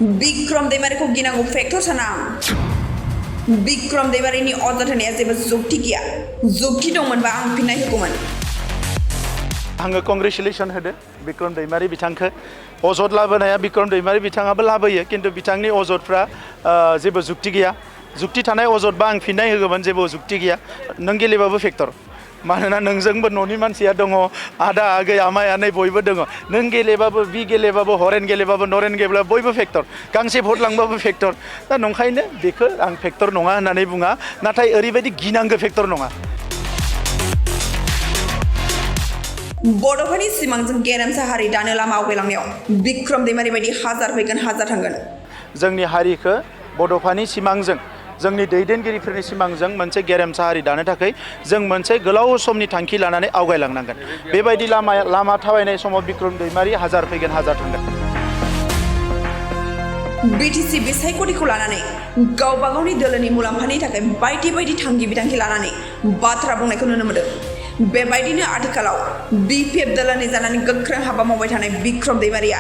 बिक्रम दैमारिखौ गिनांगौ फेक्टर साना बिक्रम दैमारिनि अजद होनाया जेबो जुक्ति गैया जुक्ति दंमोनबा आं फिननाय होगौमोन आङो कंग्रेचुलेसन होदो बिक्रम दैमारि बिथांखौ अजद लाबोनाया बिक्रम दैमारि बिथाङाबो लाबोयो किन्तु बिथांनि अजदफ्रा जेबो जुक्ति गैया जुक्ति थानाय अजदबा आं फिननाय होगौमोन जेबो जुक्ति गैया नों गेलेबाबो फेक्टर मानोना नोंजोंबो न'नि मानसिया दङ आदा आगै आमाय आनै बयबो दङ नों गेलेबाबो बि गेलेबाबो हरेन गेलेबाबो नरेन गेलेबाबो बयबो फेक्टर गांसे भट लांबाबो फेक्टर दा नंखायनो बेखौ आं फेक्टर नङा होननानै बुङा नाथाय ओरैबायदि गिनांगौ फेक्टर नङा बड'फोरनि सिमांजों गेरेमसा हारि दानो लामा आवगायलांनायाव बिक्रम दैमारि बायदि हाजार फैगोन हाजार थांगोन जोंनि हारिखौ बड'फानि सिमांजों जोंनि दैदेनगिरिफोरनि सिमांजों मोनसे गेरेमसा हारि दानो थाखाय जों मोनसे गोलाव समनि थांखि लानानै आवगायलांनांगोन बेबायदि लामा थाबायनाय समाव बिक्रम दैमारि हाजार फैगोन हाजार थांगोन बिटिसि बिसायख'थिखौ लानानै गावबा गावनि दोलोनि मुलाम्फानि थाखाय बायदि बायदि थांखि बिथांखि लानानै बाथ्रा बुंनायखौ नुनो मोनदों बेबायदिनो आथिखालाव बिपिएफ दोलोनि जानानै गोख्रों हाबा मावबाय थानाय बिक्रम दैमारिया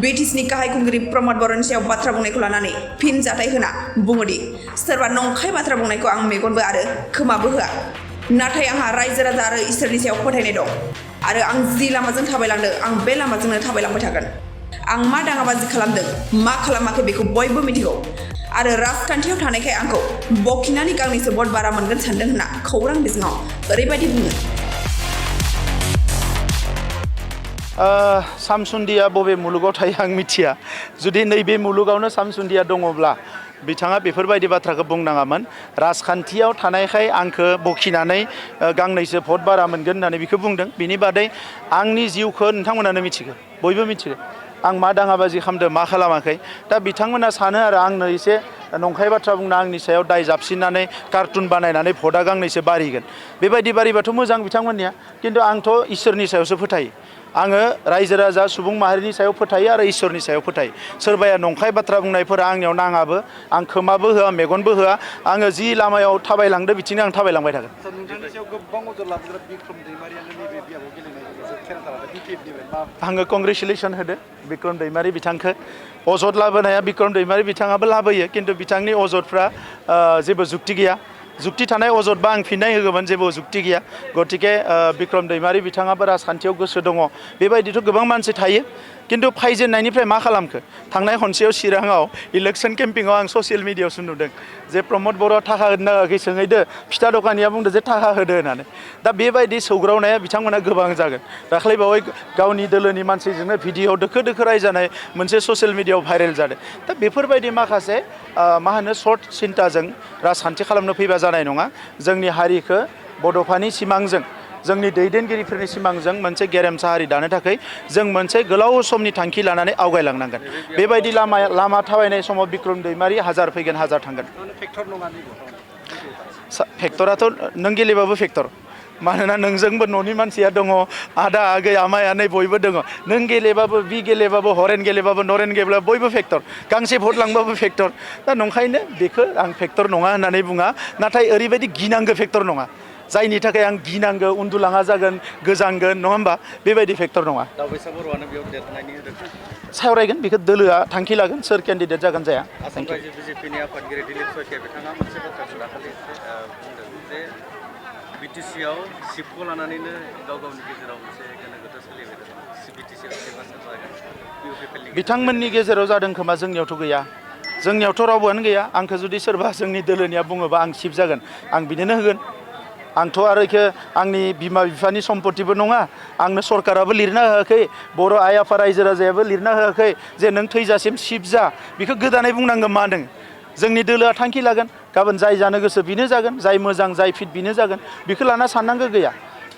बिटिसिनि गाहाय खुंगिरि प्रमद बर'नि सायाव बाथ्रा बुंनायखौ लानानै फिनजाथाय होना बुङोदि सोरबा नंखाय बाथ्रा बुंनायखौ आं मेगनबो आरो खोमाबो होआ नाथाय आंहा रायजो राजा आरो इसोरनि सायाव फोथायनाय दं आरो आं जि लामाजों थाबायलांदों आं बे लामाजोंनो थाबायलांबाय थागोन आं मा दाङाबाजि खालामदों मा खालामाखै बेखौ बयबो मिथिगौ आरो राजखान्थियाव थानायखाय आंखौ बखिनानै गांनैसो भट बारा मोनगोन सानदों होनना खौरां बिजोङाव ओरैबायदि बुङो सामसुन्दिया बबे मुलुगाव थायो आं मिथिया जुदि नैबे मुलुगावनो सामसुन्दिया दङब्ला बिथाङा बेफोरबायदि बाथ्राखौ बुंनाङामोन राजखान्थियाव थानायखाय आंखौ बखिनानै गांनैसो भट बारा मोनगोन होननानै बेखौ बुंदों बिनि बादै आंनि जिउखौ नोंथांमोनानो मिथिगौ बयबो मिथिगौ आं मा दाङाबाजि खालामदों मा खालामाखै दा बिथांमोना सानो आरो आंनो एसे नंखाय बाथ्रा बुंना आंनि सायाव दाय जाबसिननानै कार्टुन बानायनानै भटआ गांनैसो बारिगोन बेबायदि बारिबाथ' मोजां बिथांमोननिया किन्तु आंथ' इसोरनि सायावसो फोथायो आङो रायजो राजा सुबुं माहारिनि सायाव फोथायो आरो इसोरनि सायाव फोथायो सोरबाया नंखाय बाथ्रा बुंनायफोरा आंनियाव नाङाबो आं खोमाबो होआ मेगनबो होआ आङो जि लामायाव थाबायलांदो बिथिंनो आं थाबायलांबाय थागोन आङो कंग्रेचुलेसन होदो बिक्रम दैमारि बिथांखौ अजद लाबोनाया बिक्रम दैमारि बिथाङाबो लाबोयो किन्तु बिथांनि अजदफ्रा जेबो जुक्ति गैया जुक्ति थानाय अजदबा आं फिननाय होगौमोन जेबो जुक्ति गैया गतिके बिक्रम दैमारि बिथाङाबो राजखान्थियाव गोसो दङ बेबायदिथ' गोबां मानसि थायो किन्तु फायजेननायनिफ्राय मा खालामखो थांनाय खनसेयाव चिराङाव इलेक्सन केम्पिङाव आं ससियेल मिडियायावसो नुदों जे प्रमद बर'आ थाखा होनो नाङाखै सोंहैदो फिथा दखानिया बुंदो जे थाखा होदो होननानै दा बेबायदि सौग्रावनाया बिथांमोना गोबां जागोन दाख्लैबावै गावनि दोलोनि मानसिजोंनो भिडिअ दोखो दोखो रायजानाय मोनसे ससियेल मिडियायाव भाइरेल जादों दा बेफोरबायदि माखासे मा होनो सर्ट सिन्ताजों राजखान्थि खालामनो फैबा जानाय नङा जोंनि हारिखौ बड'फानि सिमांजों जोंनि दैदेनगिरिफोरनि सिमांजों मोनसे गेरेमसा हारि दानो थाखाय जों मोनसे गोलाव समनि थांखि लानानै आवगायलांनांगोन बेबायदि लामा थाबायनाय समाव बिक्रम दैमारि हाजार फैगोन हाजार थांगोन फेक्टराथ' नों गेलेबाबो फेक्टर मानोना नोंजोंबो न'नि मानसिया दङ आदा आगै आमाय आनै बयबो दङ नों गेलेबाबो बि गेलेबाबो हरेन गेलेबाबो नरेन गेलेबाबो बयबो फेक्टर गांसे भट लांबाबो फेक्टर दा नंखायनो बेखौ आं फेक्टर नङा होननानै बुङा नाथाय ओरैबायदि गिनांगौ फेक्टर नङा जायनि थाखाय आं गिनांगौ उन्दुलाङा जागोन गोजांगोन नङा होमबा बेबायदि फेक्टर नङा सावरायगोन बेखौ दोलोआ थांखि लागोन सोर केन्डिडेट जागोन जाया बिटिसिआव सिटखौ लानानैनो गाव गावनि गेजेराव मोनसे गोनो गोथो सोलिबाय दं बिटिसिआव सोरबा सोरबा जागोन बिथांमोननि गेजेराव जादों खोमा जोंनियावथ' गैया जोंनियावथ' रावबोआनो गैया आंखौ जुदि सोरबा जोंनि दोलोनिया बुङोबा आं सिफ जागोन आं बिदिनो होगोन आंथ' आरो इखो आंनि बिमा बिफानि सम्पतिबो नङा आंनो सरकाराबो लिरना होआखै बर' आइ आफा रायजो राजायाबो लिरना होआखै जे नों थैजासिम सिफ जा बेखौ गोदानै बुंनांगोन मा दङ जोंनि दोलोआ थांखि लागोन गाबोन जाय जानो गोसो बेनो जागोन जाय मोजां जाय फिट बेनो जागोन बेखौ लाना साननांगौ गैया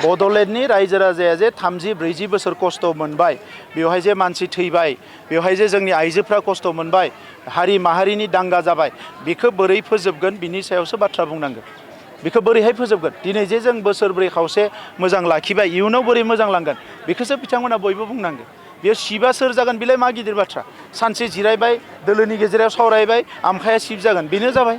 बड'लेण्डनि रायजो राजाया जे 30-40 बोसोर खस्थ' मोनबाय बेवहाय जे मानसि थैबाय बेवहाय जे जोंनि आइजोफ्रा खस्थ' मोनबाय हारि माहारिनि दांगा जाबाय बेखौ बोरै फोजोबगोन बिनि सायावसो बाथ्रा बुंनांगोन बेखौ बोरैहाय फोजोबगोन दिनै जे जों बोसोरब्रै खावसे मोजां लाखिबाय इयुनाव बोरै मोजां लांगोन बेखौसो बिथांमोना बयबो बुंनांगोन बेयाव सिबा सोर जागोन बेलाय मा गिदिर बाथ्रा सानसे जिरायबाय दोलोनि गेजेराव सावरायबाय आमखाया सिफ जागोन बेनो जाबाय